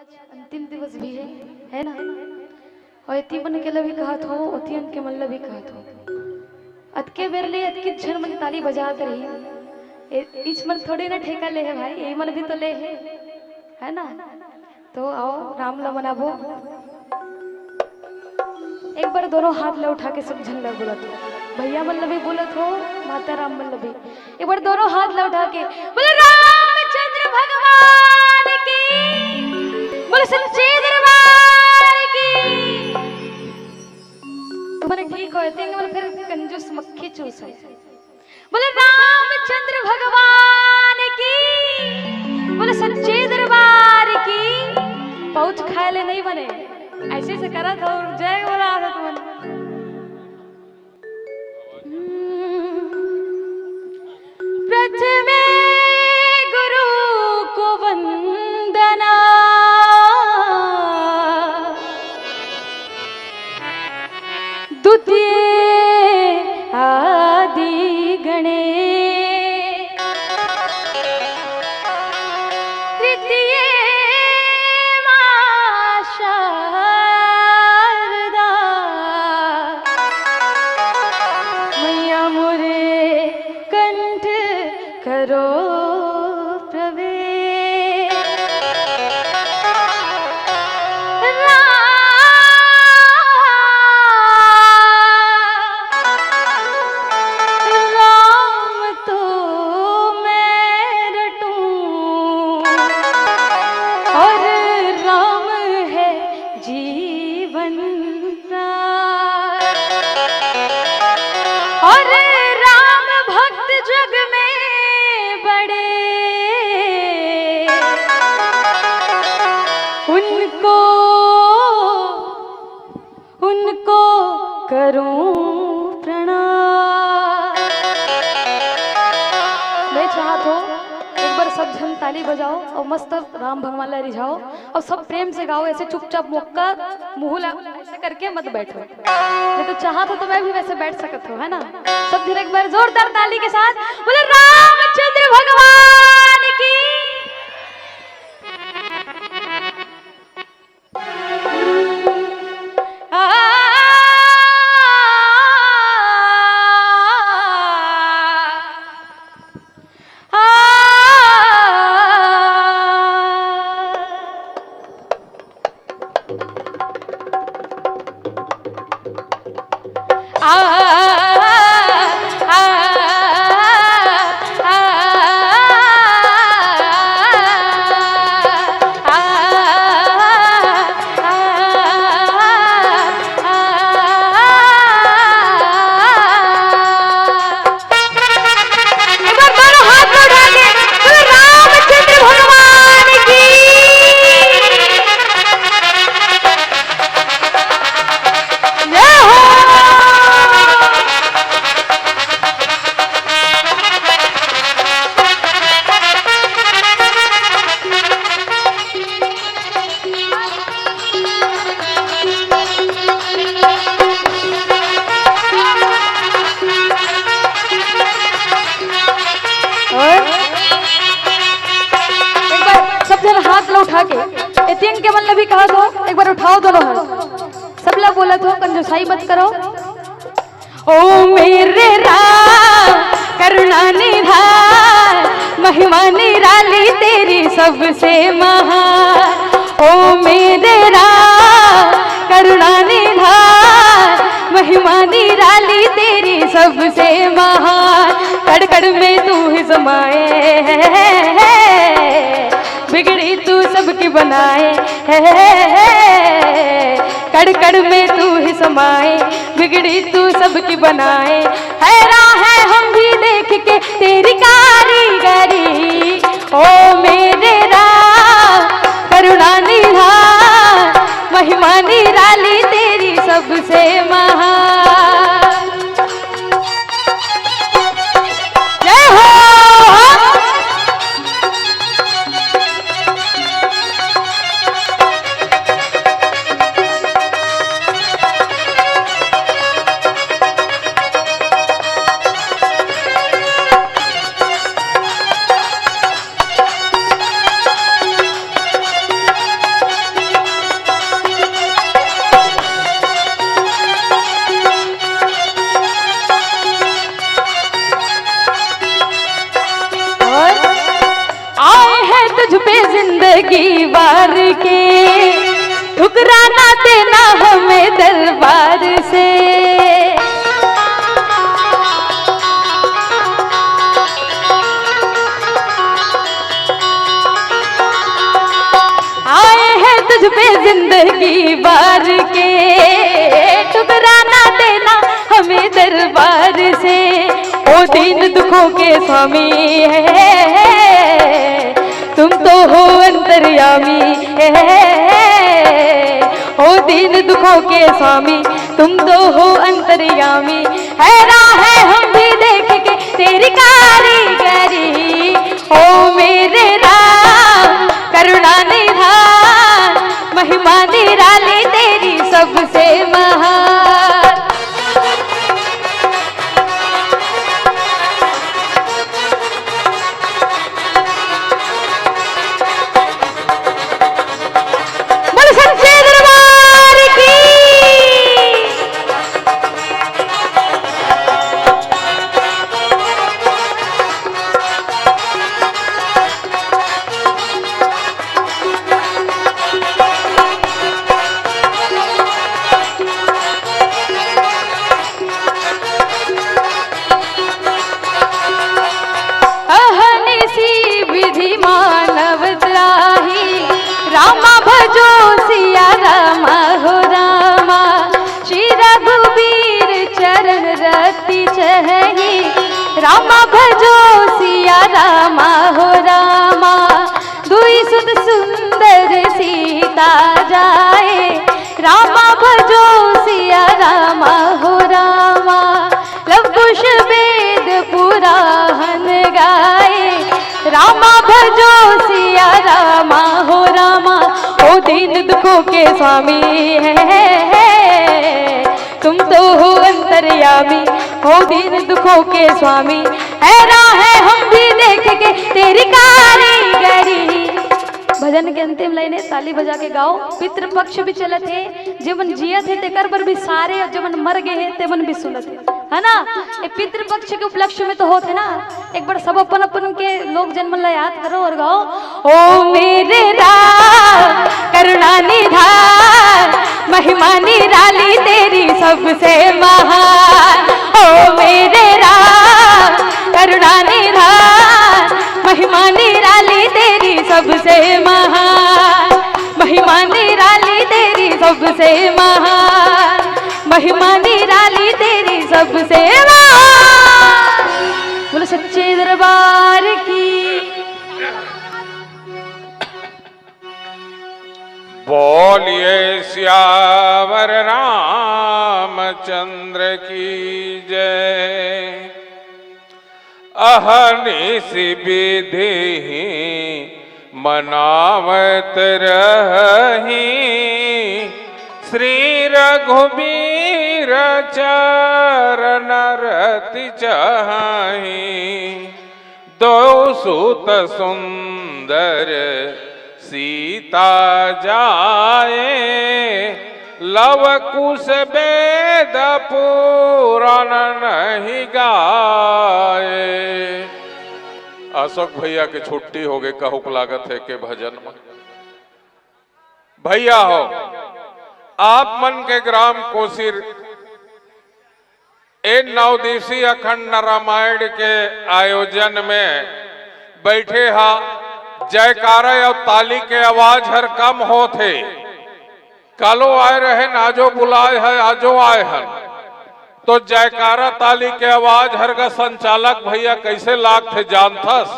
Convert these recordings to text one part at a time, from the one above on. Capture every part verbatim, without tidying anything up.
अंतिम दिवस भी है, है ना? अउ एती मन के ला भी कहत हो, ओती मन के मन ला भी कहत हो। अतके बेर ले अतके झन मन ताली बजात रही। ए, इच मन थोड़ी ना ठेका ले हे भाई, ए मन भी तो ले हे, है ना? तो आओ, राम ला मनाबो। एक बार दोनों हाथ ला उठा के सब झन ला बोलत हो, भैया मन ला भी बोलत हो, माता राम मन ला भी। एक बार दोनों हाथ ला उठा के बोलो, रामचंद्र भगवान की, बोलो सच्चे दरबार की। तुम्हारे ठीक हो, इतने में फिर कंजूस मक्खी चूस है। बोलो रामचंद्र भगवान की, बोलो सच्चे दरबार की। पाउच खाए ले नहीं बने, ऐसे से करा था और जय बोला था तुमने। प्रथमे गुरु को वंदना, द्वितीय आदि गणे, तृतीय माँ शारदा, मैया मोरे कंठ करो प्रवेश। राम, राम तो मैं रटूं और राम है जीवन का। और राम भक्त जग में बड़े, उनको, उनको करूं प्रणाम। मैं चाहत हो, एक बार सब झन ताली बजाओ और मस्त राम भगवान ला रिझाओ और सब प्रेम से गाओ, ऐसे चुपचाप मुक्का मुंह ला ऐसे करके मत बैठो, नहीं तो चाहत हो तो मैं भी वैसे बैठ सकत हूँ, है ना? सब झन एक बार जोरदार ताली के साथ बोलो, रामचंद्र भगवान की। आ, आ, एक बार दोनों हाथ उठा के बोलो, रामचंद्र भगवान की जय हो। और एक बार सब झन हाथ ला उठा के, एती मन के मन ला भी कहा दो, एक बार उठाओ दोनों हाथ, सब ला बोला दो, कंजूसाई मत करो। ओ मेरे राम करुणा निधान, महिमा निराली तेरी सबसे महान। ओ मेरे राम करुणा निधान, महिमा निराली तेरी सबसे महान। कण कण में तू ही समाए है, बिगड़ी तू सबकी बनाए है। कण कण में तू ही समाए, बिगड़ी तू सबकी बनाए। हैरान है हम भी देख के तेरी कारीगरी। ओ मेरे राम करुणा निधान, महिमा निराली तेरी सबसे महान। जय हो। पार के, ठुकराना देना हमें दरबार से। आए हैं तुझ पे जिंदगी बार के, ठुकराना देना हमें दरबार से। ओ दीन दुखों के स्वामी है, तुम तो हो अंतर्यामी है। ओ दीन दुखों के स्वामी, तुम तो हो अंतर्यामी। हैरान है हम भी देख के तेरी कारीगरी। ओ मेरे राम, करुणा निधान, महिमा निराली तेरी सबसे महान। बोल सच्चे दरबार की। अहनिसी विधि मानव त्राही, रामा भजो सिया रामा हो रामा। श्री रघुबीर चरण रति चहई, रामा भजो सिया रामा हो रामा। दुई सुत सुंदर सीता जाए, रामा भजो सिया रामा हो रामा। लव कुश वेद पुराण गाए, रामा भजो सिया रामा हो रामा। ओ दीन दुखों के स्वामी है, तुम तो हो अंतर्यामी। ओ दीन दुखों के स्वामी, हैरान है हम भी देख के तेरी कारीगरी। भजन के अंतिम लाइन है, ताली बजा के गाओ। पितृपक्ष भी चलत हे, जेमन जियत हे तेकर बर भी सारे, अउ जेमन मर गे हे तेमन भी सुनत हे, है ना? ये पितृपक्ष के उपलक्ष्य में तो होत हे ना। एक बार सब अपन अपन के लोग जन मन ला याद करो और गाओ। ओ मेरे राम, करुणा निधान, महिमा निराली तेरी सबसे महान। ओ मेरे राम, करुणा निधान, महिमा निराली तेरी सबसे महान। महिमा निराली तेरी सबसे महान। महिमा निराली तेरी सबसे महान। बोलो सच्चे दरबार की। बोलिए सियावर रामचंद्र की जय। अहनिस विधि मनावत रही, श्री रघुबीर चरण रति चाही। दो सुत सुंदर सीता जाए, लव कुश वेद पुराण नहीं गाए। अशोक भैया के छुट्टी हो गई, कहूक लागत हे के भजन में। भैया हो, आप मन के ग्राम कोसीर ए नौ दिवसीय अखंड रामायण के आयोजन में बैठे हा। जयकारा अउ ताली के आवाज हर कम होत हे। कालो आए रहेन, आजो बुलाए हे, आजो आए हन, तो जयकारा ताली के आवाज हर का संचालक भैया कैसे लागथे जानथस?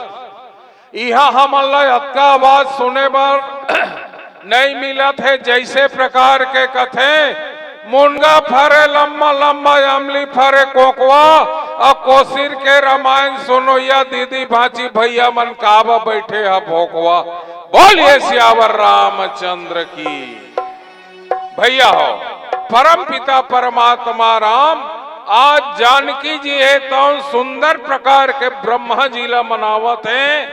इहाँ हमन ला अतका आवाज सुने बर नइ मिलत हे, जइसे प्रकार के कथे, मुनगा फरे लम्बा लम्बा, अमली फरे कोकवा, अउ कोसीर के रामायण सुनोइया दीदी भांची भैया मन काबर बैठे ह भोकवा। बोलिए सियावर रामचंद्र की। भैया हो, परम पिता परमात्मा राम आज जानकी जी हे तौन सुंदर प्रकार के ब्रह्मा जी ला मनावत हे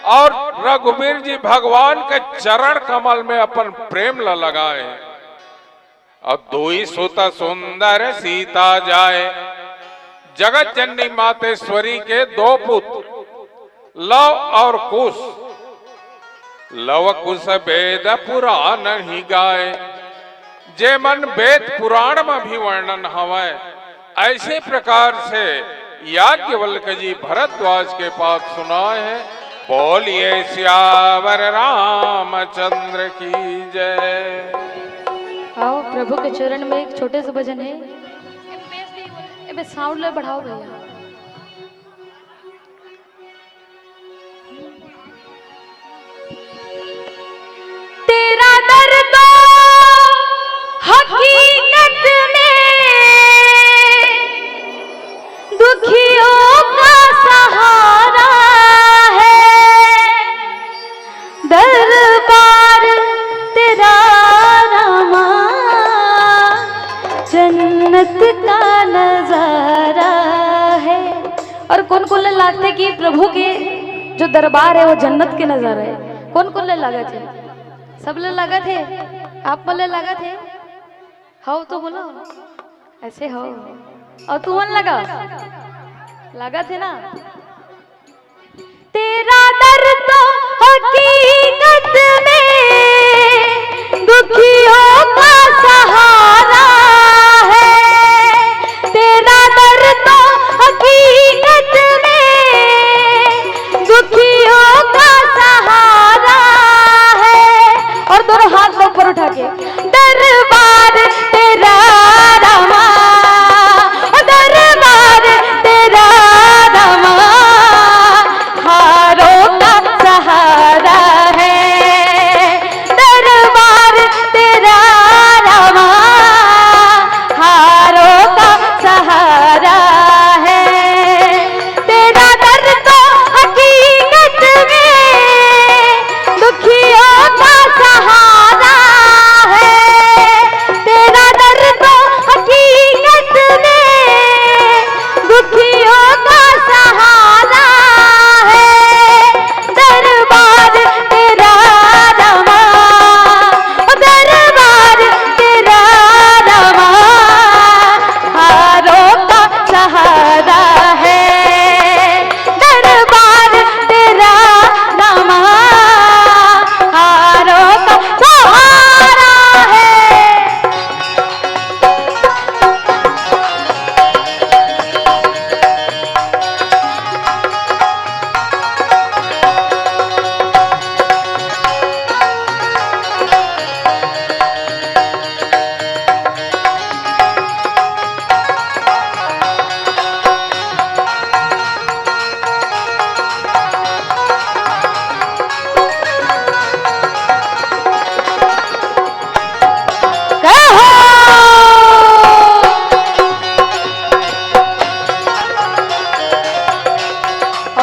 अउ रघुबीर जी भगवान के चरण कमल में अपन प्रेम ला लगाए हे। अउ दुई सुत सुंदर सीता जाए, जगत जननी मातेश्वरी के दो पुत्र लव अउ कुश। लव कुश वेद पुराण ही गाय, जे मन वेद पुराण म भी वर्णन हवय, ऐसे प्रकार से याज्ञवल्क्य जी भरद्वाज के पास सुनाए हैं। बोलिए सियावर रामचंद्र की जय। आओ, प्रभु के चरण में एक छोटे से भजन है। ए बे, साउंड ले बढ़ाओ भैया। तेरा दर तो हकीकत में दुखियों का सहारा है। दरबार तेरा रामा जन्नत का नजारा है। और कोन कोन ल लागथे कि प्रभु के जो दरबार है वो जन्नत के नजारा है? कोन कोन ल लागत हे? सब ल लागत हे? आप मन ल लागत हे? हव तो बोलो, ऐसे हव। और तुमन लगा, लागत हे ना? तेरा दर तो हकीकत में दुखियों का सहारा है। तेरा दर तो हकीकत में दुखियों का सहारा है। और दोनों हाथ ऊपर उठा के, दरबार तेरा रामा, ओ दरबार तेरा रामा, हारों का सहारा है। दरबार तेरा रामा, हारों का सहारा है। तेरा दर तो हकीकत में दुखियों का सहारा है। तेरा दर तो हकीकत में दुखियों का सहारा है। दरबार तेरा रामा, दरबार तेरा रामा, हारों का सहारा है। दरबार तेरा रामा, हारों का सहारा है।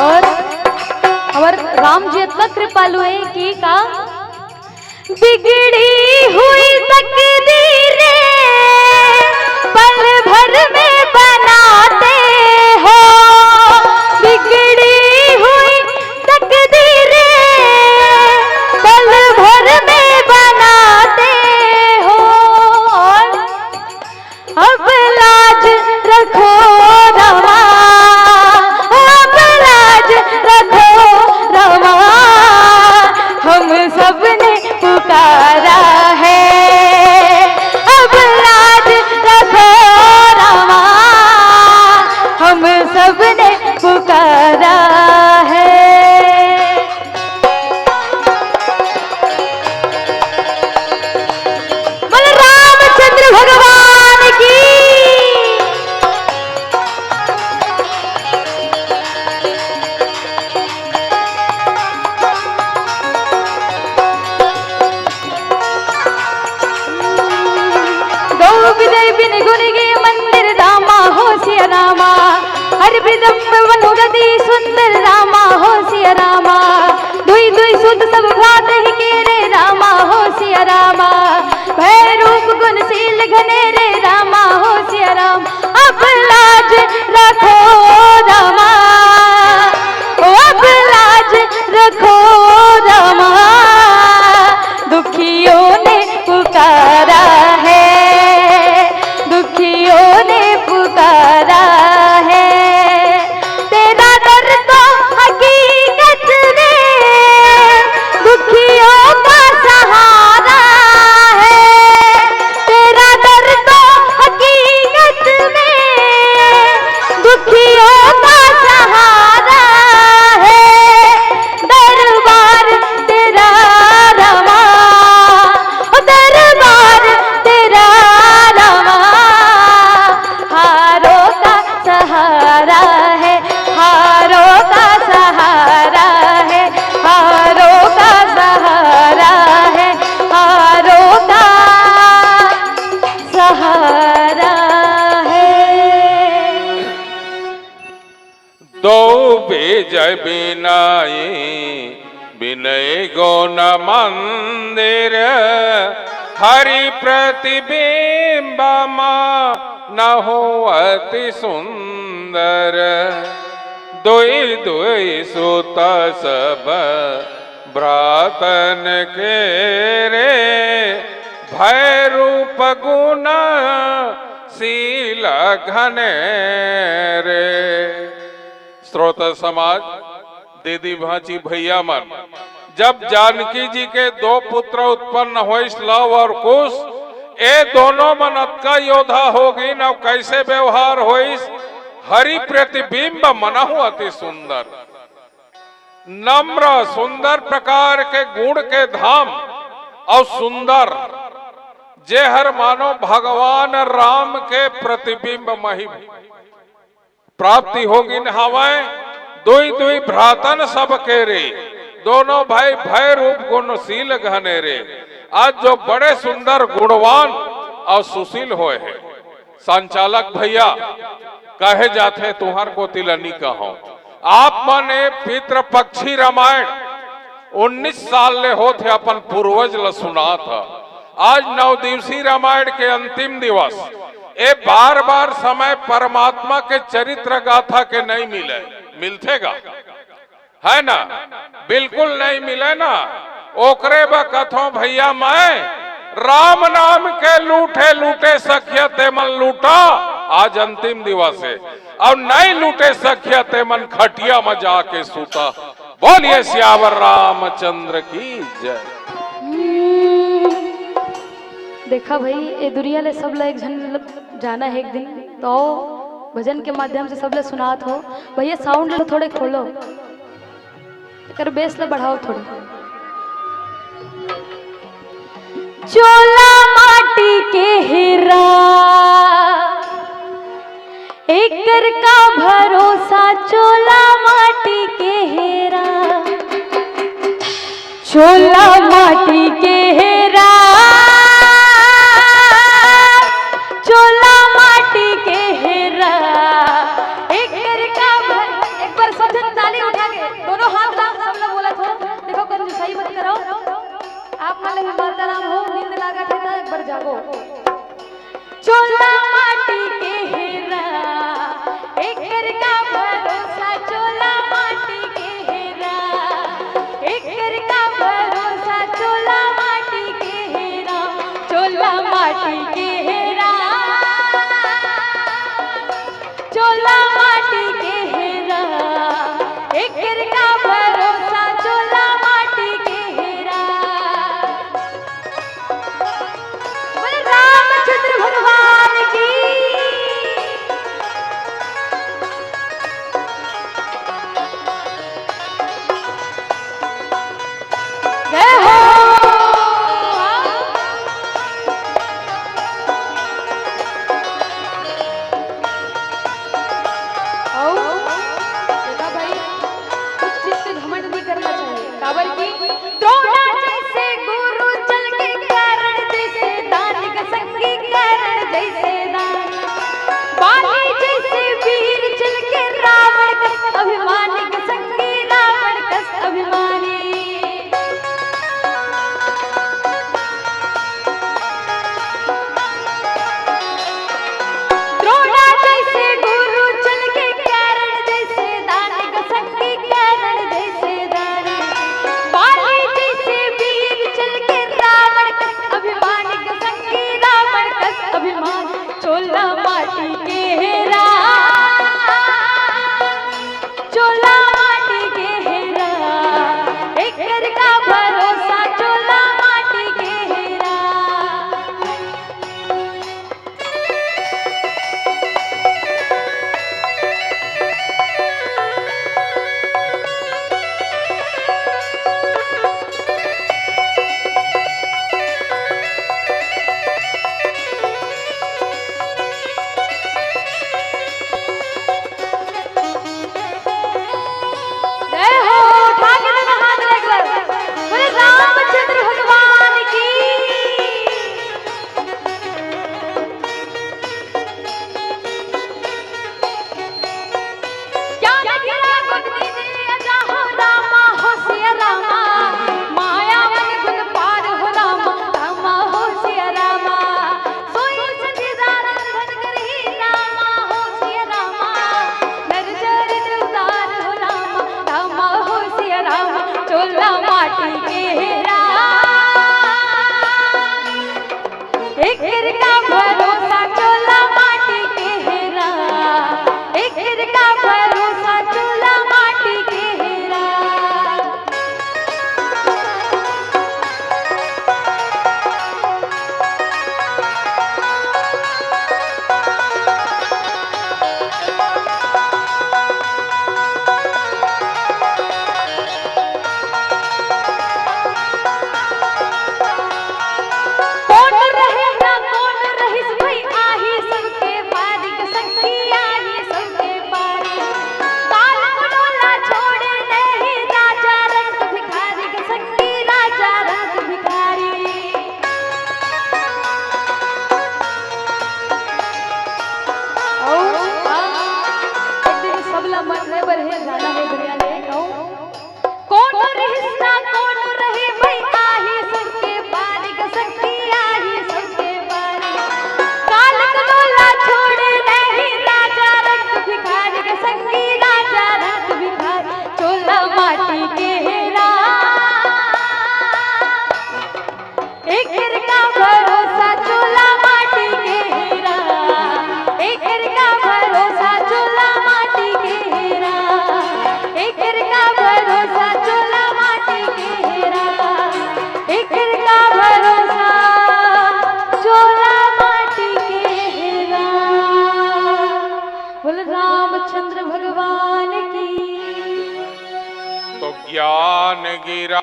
और हमारे राम जी इतना कृपालु है कि का बिगड़ी हुई तकदीरें पल भर में बनाते हो, बिगड़ी हुई तकदीरें पल भर में बनाते हो। और अब लाज रखो रमा, अब लाज रखो रमा, हम सबने पुकारा है। अब लाज रखो रमा, हम सबने पुकारा है। बोलो रामचंद्र भगवान की। गौ विजय बिन गुण गे मंदिर रामा हो सिया रामा, हर विदम्ब वनु गति सुंदर रामा हो सिया रामा, दुई दुई सुत सब भात ही के रे रामा हो सिया रामा, भय रूप गुणशील घने रे रामा हो सिया राम। अब लाज रखो रमा, ओ अब लाज रखो रमा, दुखियों ने पुकारा है, दुखियों ने पुकारा है। तेरा दर तो हकीकत में दुखियों जय बिनय, बिनय गुण मंदिर, हरि प्रतिबिंब मानहु अति सुंदर। दुई दुई सुत सब भ्रातन केरे, भय रूप गुण शील घनेरे। श्रोता समाज, दीदी भांची भैया मन, जब जानकी जी के दो पुत्र उत्पन्न होइस, लव और कुश, ए दोनों मन अतका योद्धा हो गइन, अब कैसे व्यवहार होइस? हरि प्रतिबिंब मनहु अति सुंदर। नम्र, सुंदर प्रकार के गुण के धाम और सुंदर, जे हर मानो भगवान राम के प्रतिबिंब मही प्राप्ति होगिन हवय। दुई दुई भ्रातन सब केरे, दोनों भाई भय रूप गुणशील घनेरे। आज जो बड़े सुंदर गुणवान और सुशील होय हे। संचालक भैया, कहे जाथे तुहर कोति ल नी कहंव, आप मन ए पितृपक्षी रामायण उन्नीस साल ले होत हे, अपन पूर्वज ल सुनात ह। आज नौ दिवसीय रामायण के अंतिम दिवस, ए बार बार समय परमात्मा के चरित्र गाथा के नहीं मिले, मिलथे गा, है ना? बिल्कुल नहीं मिले ना। ओकरे बर कथों भैया, मैं राम नाम के लूठे लूटे सखिया ते मन लूटा, आज अंतिम दिवस हे, और नहीं लूटे सखिया ते मन खटिया में जाके सूता। बोलिए सियावर रामचंद्र की जय। हम्म, देखा भाई, ए दुनिया ले सब ला एक झन मतलब जाना हे एक दिन, तो भजन के माध्यम से सब ला सुनात हों। भैया, साउंड ला थोड़े खोलो, एकर बेस ला बढ़ाओ थोड़े। चोला माटी के हेरा, एकर का भरोसा, चोला माटी के हेरा। चोला माटी के हेरा, चोला माटी के हेरा। एकर का भर-, एक बार सब झन ताली उठा के, दोनों हाथ ला, सब लोग बोलत हों। देखो, कंजूसाई मत करो। आप मन ल भी मालदाराम हो, नींद लागत हे त एक बार जागो। चोला माटी के हेरा, एकर का भरोसा, चोला माटी के हेरा, एकर का भरोसा, चोला माटी के हेरा, चोला माटी के हेरा, चोला माटी के हेरा, एकर का भरोसा, चोला माटी के हेरा। बोले रामचंद्र भगवान की। जय हो।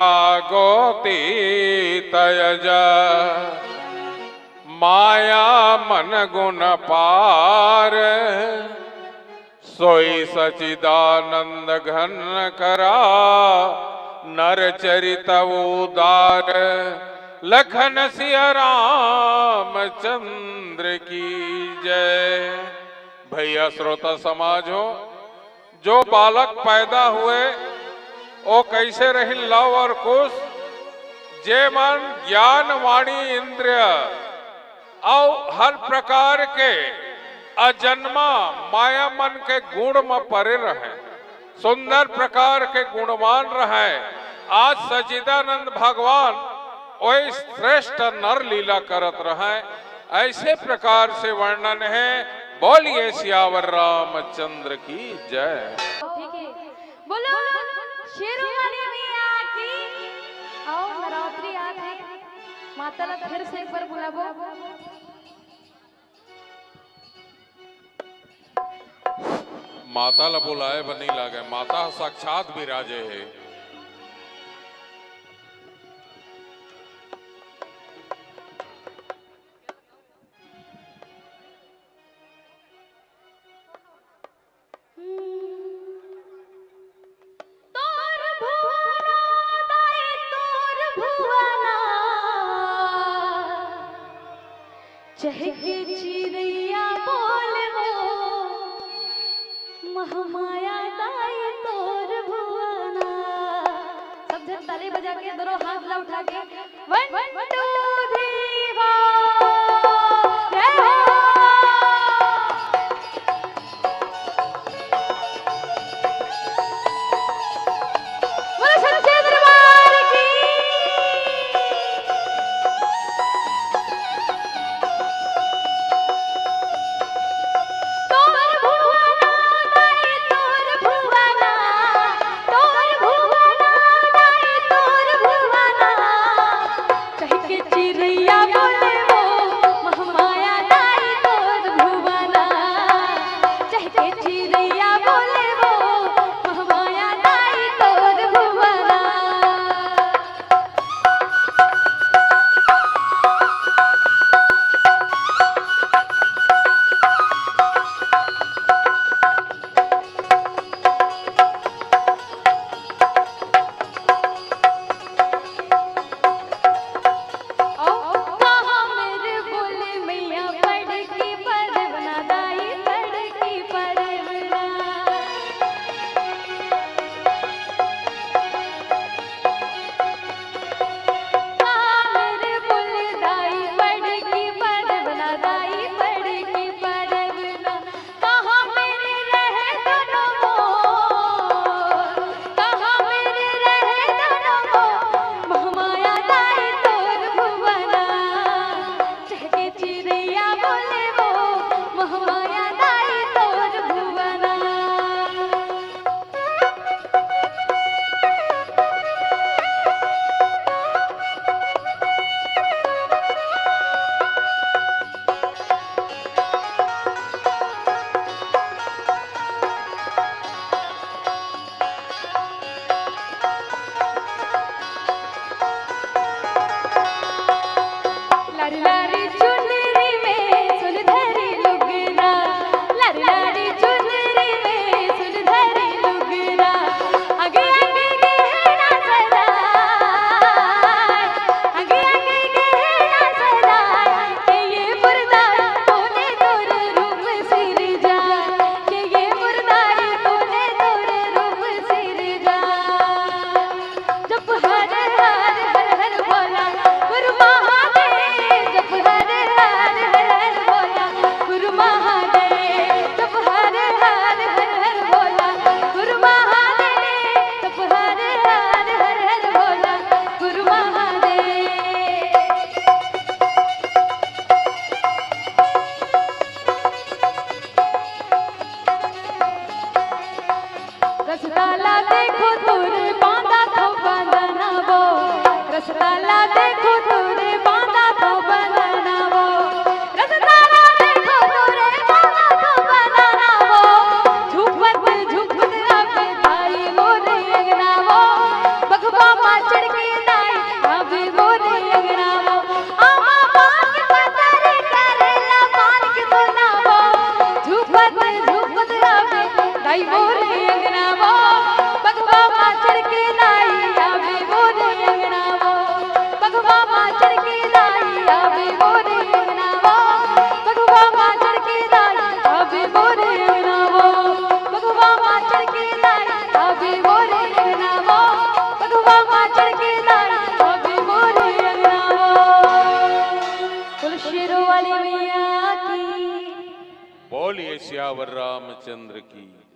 गोती तयज, माया मन गुण पार। सोई सचिदानंद घन करा, नर चरित उदार। लखन सिया रामचंद्र की जय। भैया श्रोता समाज हो, जो बालक पैदा हुए, वो कैसे रहिन लव और कुश, जे मन ज्ञान वाणी इंद्रिय अउ हर प्रकार के अजन्मा माया मन के गुण म परे रहय, सुंदर प्रकार के गुणवान रहय। आज सच्चिदानंद भगवान ओई श्रेष्ठ नर लीला करत रहय। ऐसे प्रकार से वर्णन है। बोलिए सियावर रामचंद्र की जय। ठीक है, बोलो शेरों वाले मैया की। आओ, नवरात्रि आत हे, माता ला फिर से एक बार बुलाबो। माता ला बुलाए बर नइ लागे, माता साक्षात विराजे हे। तोर भुवना दाई, तोर भुवना, चहके चिरैया बोले वो, महमाया दाई तोर भुवना। सब झन ताली बजा के, दोनों हाथ ला उठा के, वन, टू, थ्री, फोर। जय हो। बोलो सच्चे दरबार की। तोर भुवना दाई, तोर भुवना, तोर भुवना दाई, तोर भुवना। चहके चिरैया बोले वो, महमाया दाई तोर भुवना। चहके चिरैया बोले वो, महमाया दाई तोर भुवना। सियावर रामचंद्र की।